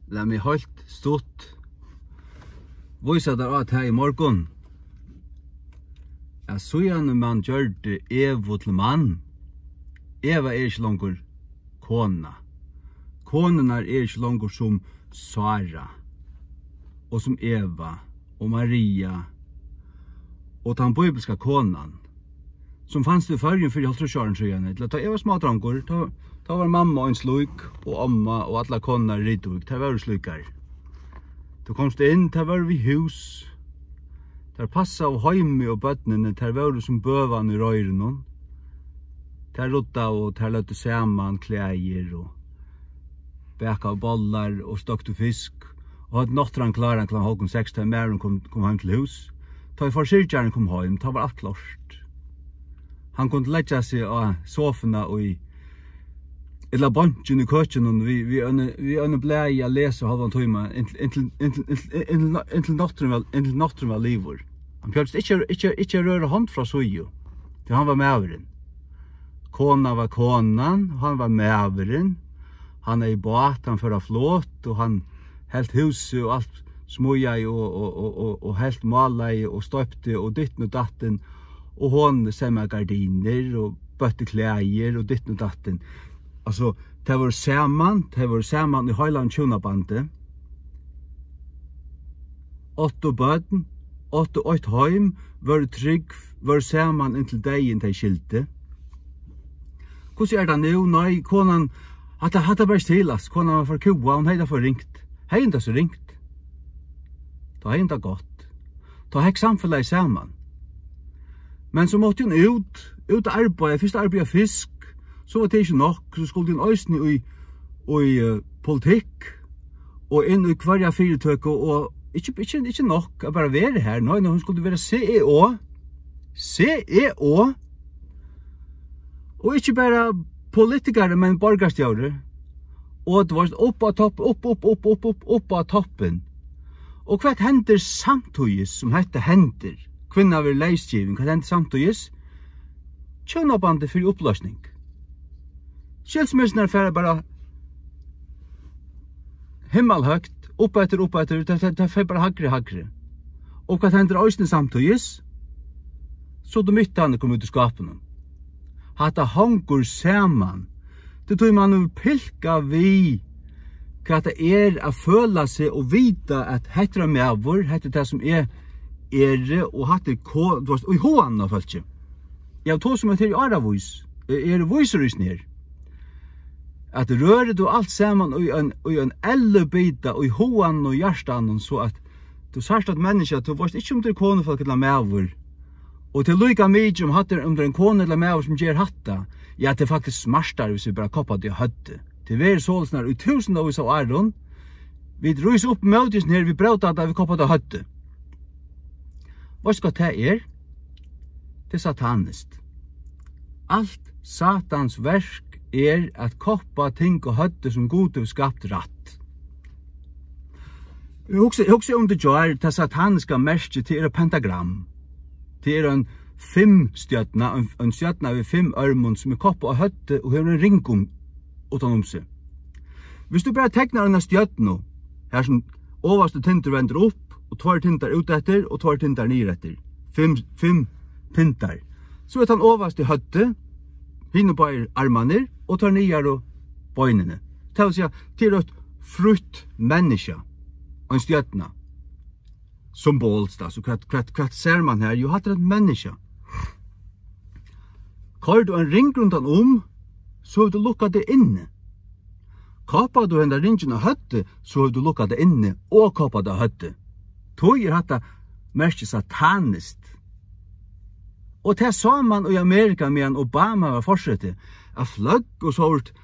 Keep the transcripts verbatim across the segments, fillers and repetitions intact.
Lat meg heilt stutt vísa tær á tað í morgun, at síðani mann gjørdi Evu til mann, Eva er ikki longur kona. Konurnar eru ikki longur sum Sára og sum Eva og Maria og tann bíbliska konan, sum fanst í Føroyum fyri hálvtrýss árum síðani, ella tá eg var smádrongur, tá, tá var mamma eins lík og omma og allar konurnar í Rituvík, tær vóru slíkar. Tú komst inn, tær vóru við hús, tær passaðu heimið og børnini, tær vóru sum bøvan í reiðrinum. Tær ruddaðu og tær løgdu saman klæðir og bakaðu bollar og stoktust fisk og høvdu nátturðan kláran klokkan hálvgum seks, tá ið maðurin kom, kom heim til hús. Tá ið forsyrgjarin kom heim, tá var alt klárt. Hann kundi leggja seg á sofuna í, ella bonkin í køkinum við, við eini, við eini blaði at lesa hálvan tíma, inntil, inntil, inntil, inntil, inntil, inntil nátturðin var, inntil nátturðin var liðugur. Hann bjóðist ikki, ikki, ikki at røra hond frá síðu, tí hann var maðurin. Kona var konan, og hann var maðurin. Hann hevði bát, hann fór á flot, og hann helt húsið og alt, smíðaði og, og, og, og, og helt, málaði og stoypti og ditten og datten, og hon seymaði gardinir og bøtti klæðir og ditten og datten. Altso, tey vóru saman, tey vóru saman í heilagum hjúnabandi, áttu børn, áttu eitt heim, vóru trúgv, vóru saman inntil deyðin tey skildi. Hvussu er tað nú? Nei, konan, hatta, hatta ber ikki til, altso, konan var for kúgað, hon hevði tað for ringt. Hevði hon tað so ringt, tá hevði hon tað gott. Tá hekk samfelagið saman. Men so mátti hon út, út at arbeiða, fyrst at arbeiða fisk, so var tað ikki nokk, so skuldi hon eisini í, í, eh, politikk og inn í hvørja fyritøku og ikki, ikki, ikki nokk at bara vera har. Nei, nei, hon skuldi vera C E O. C E O. Og ikki bara politikari, men borgarstjóri. Og tú veist, upp á topp, upp, upp, upp, upp, upp, upp á toppin. Og hvat hendir samtíðis sum hetta hendir? Kvinnan verður leysgivin. Hvat hendir samtíðis? Hjúnabandið fer í uppløsning. Skilsmissurnar fara bara himmalhøgt, upp eftir, upp eftir, tað, tað, tað fer bara hægri, hægri. Og hvat hendir eisini samtíðis? Sodomittarnir koma út úr skápinum. Hatta hongur saman. Tað er tí, man hevur pilkað við, hvat tað er at føla seg og vita, at hetta er ein maður, hetta er tað, sum eg eri, og hatta er ko-, tú veist, í huganum á fólki. Eg havi tosað um hetta her í áravís. Eg eri vísur í sum her. At rørir tú alt saman í ein, í ein ellibita í huganum og hjartanum, so at tú sært eitt menniskja, tú veitst ikki, um tað er konufólk ella maður. Og tað er líka mikið, um hatta er, um tað er ein kona ella maður, sum ger hatta. Ja, tað er faktiskt smartari, hvis vit bara koppa tað í høvdið. Tað verður soleiðis nær í túsundavís av árum. Vit rísa upp móti hesum her, vit bróta tað, vit koppa tað í høvdið. Veitst tú, hvat tað er? Tað er sataniskt. Alt Satans verk er at koppa ting á høvdið, sum Gud hevur skapt rætt. Hugsa, hugsa um tað, gjør tað sataniska merkið, tað er eitt pentagram. Tað er ein fimm stjørna, ein, ein stjørna við fimm ørmum, sum er koppað á høvdið og hevur ein ring um, uttan um seg. Viss tú bara teknar eina stjørnu, har sum ovasti tindur vendir upp, og tveir tindar út eftir, og tveir tindar niður eftir, fimm, fimm tindar, so er tann ovasti høvdið, hinir báðir armarnir, og teir niðaru beinini. Tað vil siga, tað er eitt frítt menniskja, ein stjørna. Symbolskt, altso, hvat, hvat, hvat sær mann her? Jú, hatta er eitt menniskja. Koyrir tú ein ring rundan um, so hevur tú lukkað teg inni. Koppar tú henda ringin á høvdið, so hevur tú lukkað teg inni og koppað teg á høvdið. Tí er hatta merkið sataniskt. Og tað sá mann í Amerika, meðan Obama var forseti, at fløgg og sovorðið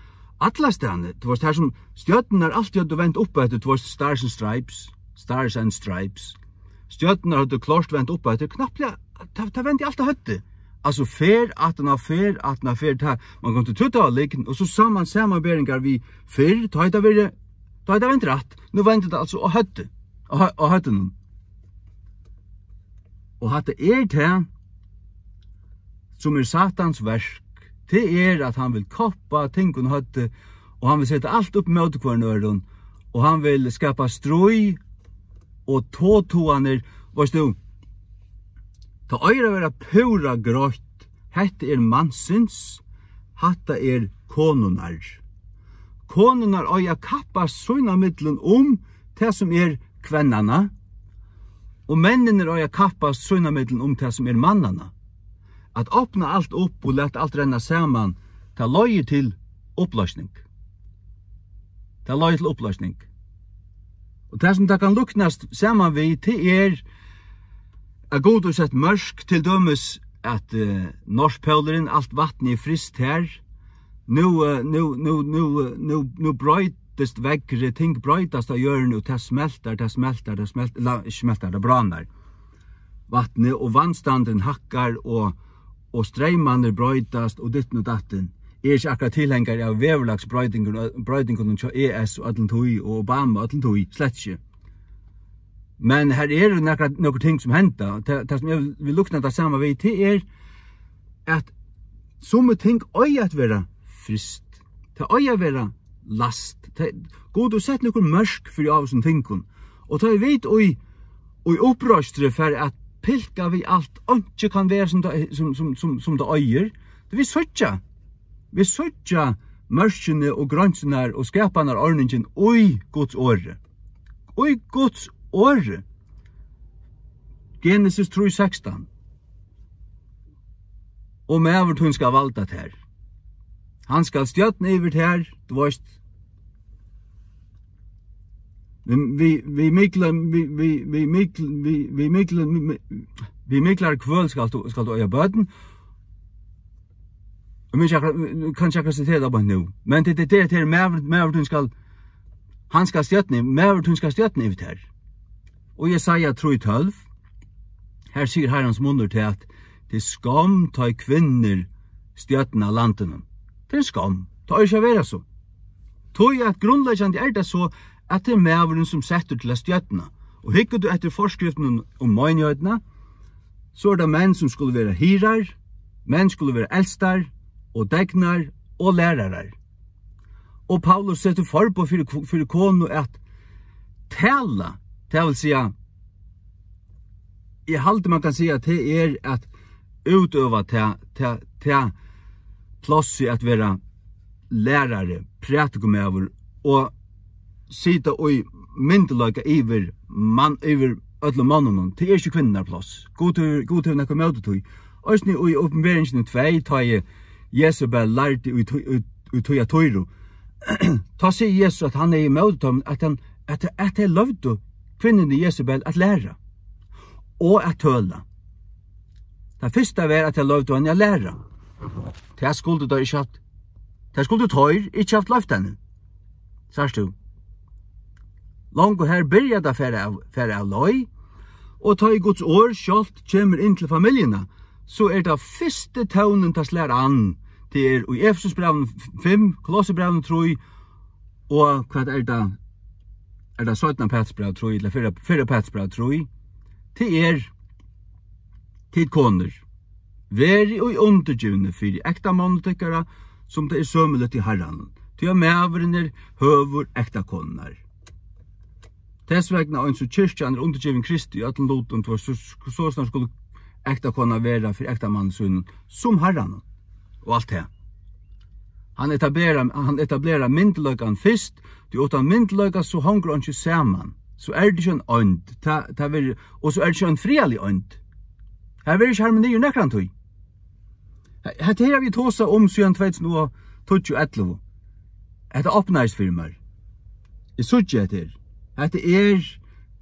allastaðni, tú veist, har sum stjørnurnar altíð høvdu vent upp eftir, tú veist, Stars and Stripes, Stars and Stripes. Stjørnurnar høvdu klárt vent upp eftir, knappliga, tað, tað vendi alt á høvdið. Altso, ferð aftan á ferð aftan á ferð, tað, mann kundi trúð tað var lygn, og so sá mann samanberingar við fyrr, tá hevði tað verið, tá hevði tað vent rætt. Nú vendir tað altso á høvdið, á hø-, á høvdinum. Og hatta er tað, sum er Satans verk. Tað er, at hann vil koppa tingum á høvdið, og hann vil seta alt upp móti hvørjum øðrum, og hann vil skapa stríð og totoganir. Veist tú, tað eigur at vera púra greitt. Hetta er mansins, hatta er konunnar. Konurnar eiga at kappast sín á millum um tað, sum er kvennanna, og menninir eiga at kappast sín á millum um tað, sum er mannanna. At opna alt upp og lata alt renna saman, tað leiðir til upploysning. Tað leiðir til upploysning. Og tað, sum tað kann líknast saman við, tað er, at Gud hevur sett mørk, til dømis at, eh, Norðpólurin, alt vatnið er fryst har. Nú, eh, nú, nú, nú, eh, nú, nú broytist veðrið, ting broytast á jørðini, og tað smeltar, tað smeltar, tað smeltar, la-, ikki smeltar, tað bráðnar. Vatnið og vatnstandurin hækkar, og, og streymarnir broytast, og ditten og datten. Eg eri ikki akkurát tilhengari av veðurlagsbroytingum, broytingunum hjá E S og øllum tí, og Obama og øllum tí, slett ikki. Men her eru nakrar, nøkur ting, sum henda. Tað, tað, sum eg vil, vil líkna tað sama við, tað er, at summi ting eiga at vera fryst. Tað eiga at vera læst. Tað, Gud hevur sett nøkur mørk fyri ávísum tingum. Og tá vit í, í uppreistrið fara at pilka við alt, einki kann vera, sum tað, sum, sum, sum, sum tað eigur. Tað vit síggja. Vit síggja mørkini og greinsirnar og skapanarorningin í Guds orði. Í Guds orði. Genesis trý sekstan. Og maður tín skal valda tær. Hann skal stjórna yvir tær, tú veist. Við, við, við mikla, við, við, við mikl-, við, við mikla, við, við miklar kvøl skal tú, skal tú eiga børn. Eg minnist ikki akkurát, kann ikki akkurát sitera tað beint nú. Men tað, tað, tað, tað er maður, maður tín skal, hann skal stjórna, maður tín skal stjórna yvir tær. Og Jesaja trý tólv, her sigur Harrans munnur til, at tað er skomm, tá ið kvinnur stjórna landinum. Tað er skomm. Tað eigur ikki at vera so. Tí at grundleggjandi er tað so, at tað er maðurin, sum settur til at stjórna. Og hyggur tú eftir forskriftunum um meinighetina, so er tað menn, sum skulu vera hirðar, menn skulu vera elstar og degnar og lærarar. Og Paulus setir forboð fyri, fyri konu at tala, tað vil siga, eg haldi, man kann siga, at tað er at útøva tað, tað, tað plássið at vera lærari, prædikumaður og sita í myndugleika yvir mann, yvir øllum monnunum. Tað er ikki kvinnurnar pláss. Gud hevur, Gud hevur nakað ímóti tí. Eisini í Opinberingini tvey, tá ið Jesabel lærdi í Tí-, í, í Týatýru, tá sigur Jesus, at hann er ímóti teimum, at hann, at, at tey loyvdu kvinnuni Jesabel at læra og at tøla. Tað fyrsta var, at tey loyvdu henni at læra. Tað skuldu tey ikki havt, tað skuldu teir ikki havt loyvt henni. Sært tú? Longu her byrjar tað at fara av, fara av leið, og tá ið Guds orð sjálvt kemur inn til familjuna, so er tað fyrsti tónin, tað slær an, tað er í Efesusbrævinum fimm, Kolossebrævinum trý, og hvat er tað? Er tað seinna Pætursbræv trý, ella fyrra, fyrra Pætursbræv trý? Tað er, tit konur, verið í undirgivni fyri ektamonnum tykkara, sum tað er sømiligt í Harranum. Tí at maðurin er høvur ektakonunnar. Tess vegna, eins og kirkjan er undirgivin Kristi í øllum lutum, tú veist, so, so, soleiðis skulu ektakonur vera fyri ektamanni sínum, sum Harranum, og alt tað. Hann etablerar, hann etablerar myndugleikan fyrst, tí uttan myndugleika, so hongur einki saman. So er tað ikki ein eind, tað, tað verður, og so er tað ikki ein friðarlig eind. Her verður ikki harmoni í nakran tíð. He-, hetta her havi eg tosað um síðan tvey túsund og tíggju ellivu. Hetta opnaðist fyri mær. Eg síggi hetta her. Hetta er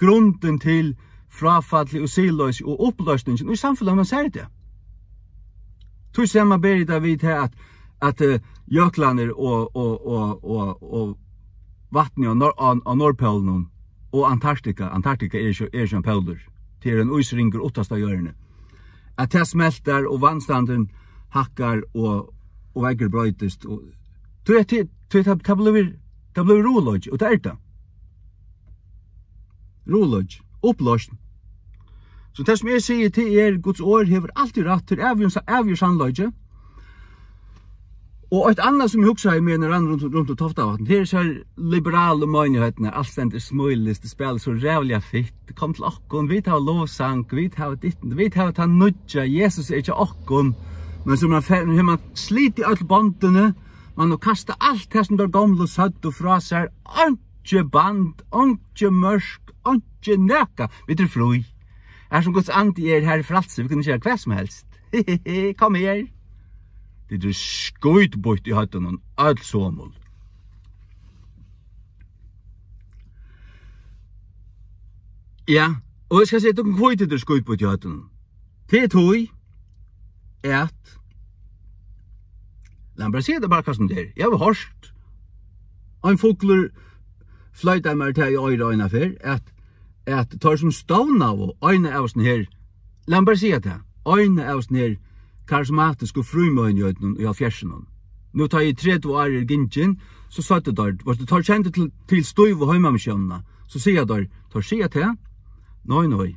grundin til fráfalli og siðloysi og uppløsningin í samfelagnum, man sær tað. Tí sama ber eg tað við tað at, at, eh, jöklarnir og, og, og, og, og vatnið á Nor-, á, á Norðpólinum og Antarktika, Antarktika er ikki, er ikki ein pólur, tað er ein ísringur uttast á jørðini, at tað smeltar og vatnstandurin hækkar og, og veðrið broytist, og tí at tað, tí tað, tað blívur, tað blívur ruðuleiki, og tað er tað. Ruðuleiki, uppløsn. So tað, sum eg sigi, tað er, Guds orð hevur altíð rætt, tað er ævigur sa-, ævigur sannleiki. Og eitt annað, sum eg hugsaði meg, nú rann rundt, rundt um Toftavatn, her er so liberal og meinigheitna, alt stendur í smílist, tað spælir so rævliga fitt. Kom til okkum, vit hava lovsang, vit hava ditt, vit hava tað nýggja, Jesus er hjá okkum. Men so man fer, hevur man slitið øll bondini, man hevur kastað alt tað, sum teir gomlu søgdu frá sær, einki band, einki mørk, einki nakað, vit eru frí. Her sum Guds andi er, her er frælsi, vit kunnu gera hvat sum helst. Kom her. Tit eru skítbýtt í høvdinum, øll somul. Ja, og eg skal siga tykkum, hví tit eru skítbýtt í høvdinum. Tað er tí, at, lat meg bara siga tað bara, hvat sum tað er. Eg havi hoyrt, ein fuglur floytaði mær tað í oyrað eina ferð, at, at teir sum stovnaðu eina av hesum her, lat meg bara siga tað, eina av hesum her karismatisku frímeinigheitini í hálvfjerðsunum. Nú tá ið tretivu ár eru gingin, so søgdu teir, veitst tú, teir kendu til, til Støv og Heimamissiónina, so siga teir, teir siga tað, nei, nei.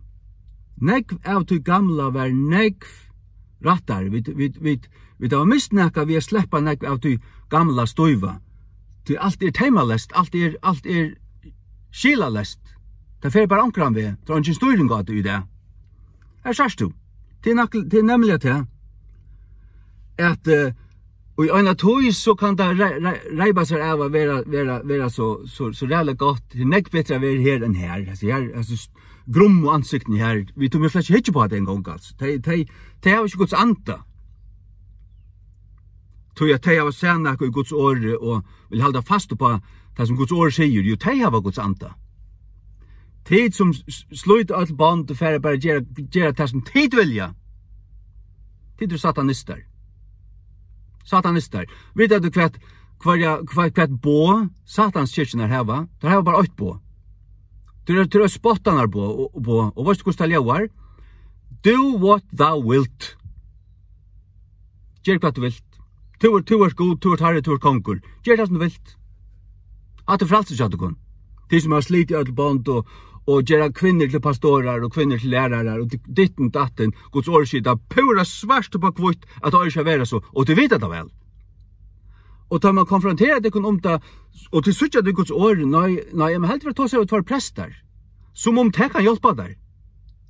Nógv av tí gamla var nógv rættari. Vit, vit, vit, vit hava mist nakað við at sleppa nógv av tí gamla støva. Tí alt er teymaleyst, alt er, alt er skilaleyst. Tað fer bara onkran veg. Tað er eingin stýring á tí í dag. Her sært tú. Tað er nakl-, tað er nemliga tað, at, eh, og í eina tíð, so kann tað re-, re-, reipa sær av at vera, vera, vera so, so, so ræðuliga gott. Tað er nógv betri at vera her enn her. Altso, her, altso, s-, grummu ansiktini her. Vit, tú møtist slett ikki hyggja upp á tey eingong, altso. Tey, tey, tey hava ikki Guds anda. Tí at tey hava sæð nakað í Guds orði og vil halda fast upp á tað, sum Guds orð sigur. Jú, tey hava Guds anda. Tit sum s-, s-, slíta øll bond og fara bara at gera, gera tað, sum tit vilja. Tit eru satanistar. Satanistar. Vita tit hvat, hvørja, hvat, hvat boð Satans kirkjurnar hava? Teir hava bara eitt boð. Teir eru, teir eru spottanarboð og, og boð. Og veitst tú hvussu tað ljóðar? Do what thou wilt. Ger hvat tú vilt. Tú ert, tú ert Gud, tú ert Harri, tú ert kongur. Ger tað sum tú vilt. Hatta er frælsi hjá tykkum. Tit sum hava slitið øll bond og, og gera kvinnur til pastorar og kvinnur til lærarar og di-, ditten datten. Guds orð sigur tað púra svart upp á hvítt at tað eigur ikki at vera so. Og tit vita tað væl. Og tá man konfronterar tykkum um tað, og tit síggja tað í Guds orð, nei, nei, men heldur at tosa við tveir prestar. Sum um tað kann hjálpa tær.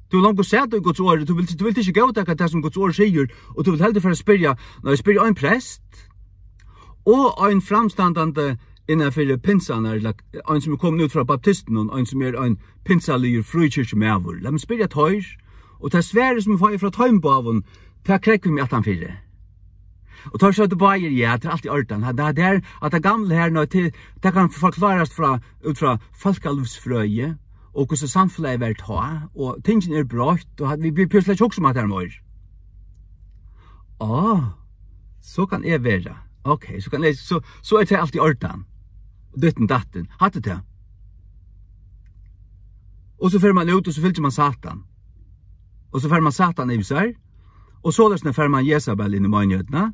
Tú hevur longu sæð tað í Guds orði, tú vilt, tú vilt ikki góðtaka tað, sum Guds orð sigur, og tú vilt heldur fara at spyrja, nei, spyrja ein prest, og ein framstandandi innan fyri pinsarnar, ella ein, sum er komin út frá baptistunum, ein, sum er ein pinsaligur fríkirkjumaður. Lat meg spyrja teir, og tað svarið, sum eg fái frá teimum báðum, tað krógvi meg aftan fyri. Og teir søgdu báðir, ja, tað er alt í ordan. Tað, tað er, at tað gamla her, nei, tað, tað kann forklarast frá, út frá fólkalívsfrøði, og hvussu samfelagið var tá, og tingini eru broytt, og at vit, vit behøva slett ikki hugsa um hatta her meir. Á, so kann eg vera. Ok, so kann eg, so, so er tað alt í ordan. Og ditten datten. Hatta er tað. Og so fer man út, og so fylgir man Satan. Og so fær man Satan yvir sær. Og soleiðis fær man Jesabel inn í meinighetina.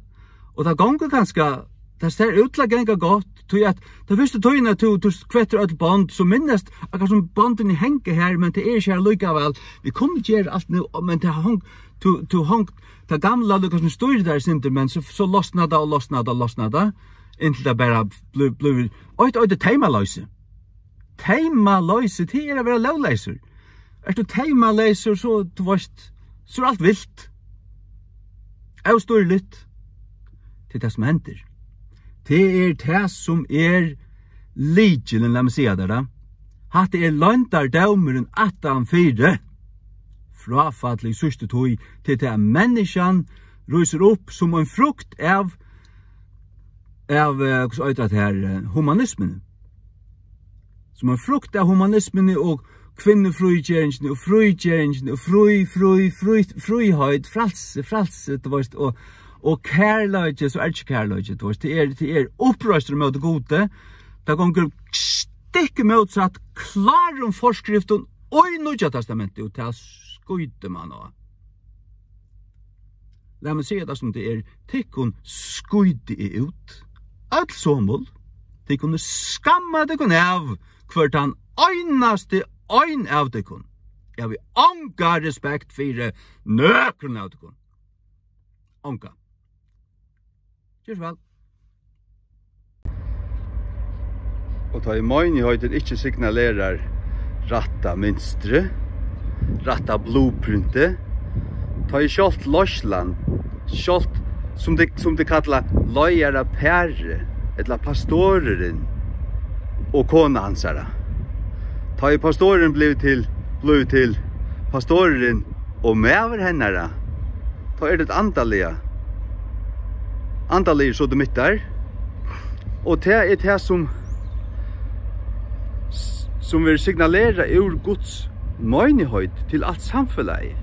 Og tað gongur kanska, tað sær út til at ganga gott, tí at ta fyrstu tíðina, tú, tú kvettur øll bond, so minnast, akkurát sum bondini hanga her, men tað er ikki her allíkavæl. Vit kunnu gera alt nú, men tað hong, tú, tú hong, tað gamla, líka sum stýrir tær eitt sindur, men so, so losnar tað og losnar tað og losnar tað, inntil tað bara blívur, blívur eitt, eitt teymaloysi. Teymaloysi, tað er at vera lógleysur. Ert tú teymaleysur, so, tú veitst, so er alt vilt. Óstýriligt. Tað er tað, sum hendir. Tað er tað, sum er lykilin, lat meg siga tær tað. Hatta er loyndardómurin aftan fyri fráfallið í síðstu tíð. Tað er tað, at menniskjan rísur upp sum ein frukt av, av, eh, hvussu eitur tað her, eh, humanismuni. Sum ein frukt av humanismuni og kvinnufrígeringini og frígeringini og frí, frí, frí, fríheit, frælsi, frælsi, tú veitst, og, og kærleiki, so er ikki kærleiki, tú veitst, tað er, tað er uppreistur móti Gudi, tað gongur stikk mótsatt klárum forskriftum í Nýggja Testamenti, og tað skýtur man á. Lat meg siga tað, sum tað er. Tykkum skýti eg út. Øll somul. Tit kunnu skamma tykkum av, hvør tann einasti ein av tykkum. Eg havi onga respekt fyri nøkrum av tykkum. Onga. Ger so væl. Og tá ið meinigheitin ikki signalerar rætta mynstrið, rætta blueprintið, tá ið sjálvt leiðslan, sjálvt sum tey, sum tey kalla leiðaraparið, ella pastorurin og kona hansara, tá ið pastorurin blívur til, blívur til pastorurin og maður hennara, tá er tað andaliga, andaliga sodomittar. Og tað er tað, sum, sum verður signalerað úr Guds meinigheit til alt samfelagið.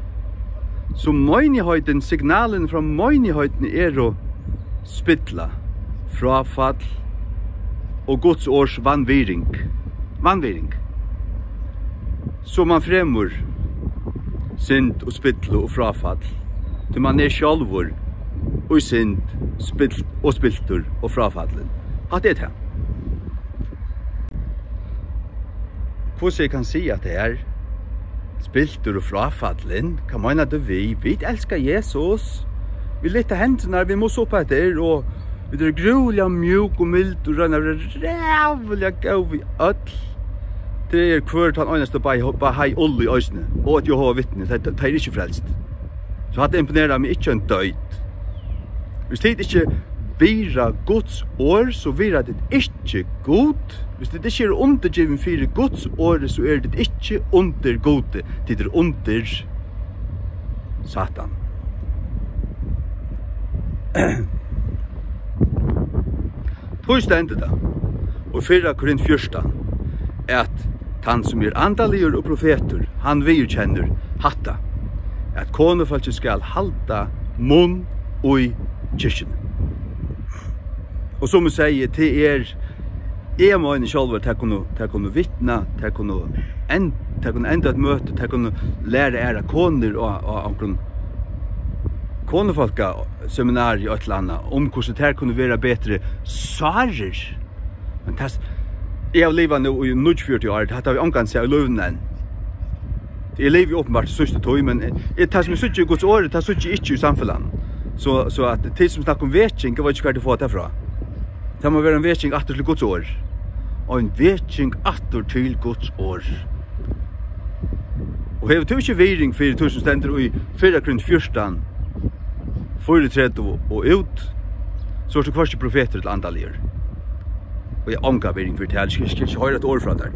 So meinigheitin, signalini frá meiniheitini eru spilla, fráfall og Guds orðs vanvirðing. Vanvirðing. So mann fremur synd og spillu og fráfall, tí mann er sjálvur í synd, spilt og spiltur og fráfallin. Hatta er tað. Hvussu eg kann siga hatta her? Spiltur og fráfallin? Hvat meinar tú við? Vit elska Jesus. Vit lyfta hendurnar, vit mussa upp eftir, og vit eru grúliga mjúk og mild og royna at vera ræðuliga góð við øll. Tað er hvør tann einasta Bahai-, Bahá'u'lláh eisini, og eitt Jehova vitni, tað, tað, tað er ikki frelst. So hatta imponerar meg ikki ein doydd. Viss tit ikki virða Guds orð, so virða tit ikki Gud. Viss tit ikki eru undirgivin fyri Guds orði, so eru tit ikki undir Gudi. Tit eru undir Satan. Tí stendur tað í fyrra Korint fjúrtan, at tann, sum er andaligur og profetur, hann viðurkennir hatta, at konufólkið skal halda munn í kirkjuni. Og sum eg sigi, tað er, eg meini sjálvur, tað kunnu, tað kunnu vitna, tað kunnu en-, tað kunnu enda eitt møti, tað kunnu læra aðrar konur á, á onkrum konufólkaseminari og eitt ella annað, um hvussu tær kunnu vera betri sárir. Men tað, eg havi livað nú í níggjuogfjøruti ár, tað havi eg ongantíð sæð í lívinum enn. Eg livi openbart í síðstu tíð, men eg, eg, tað sum eg síggi í Guds orði, tað síggi eg ikki í samfelagnum. So, so at tit sum snakka um veking, eg veit ikki, hvar tit fáa tað frá. Tað má vera ein veking aftur til Guds orð. Og ein veking aftur til Guds orð. Og hevur tú ikki virðing fyri tí sum stendur í fyrra Korint fjúrtan, fýraogtretivu og út, so ert tú hvørki profetur ella andaligur. Og eg havi onga virðing fyri tær, eg skal, skal ikki hoyra eitt orð frá tær.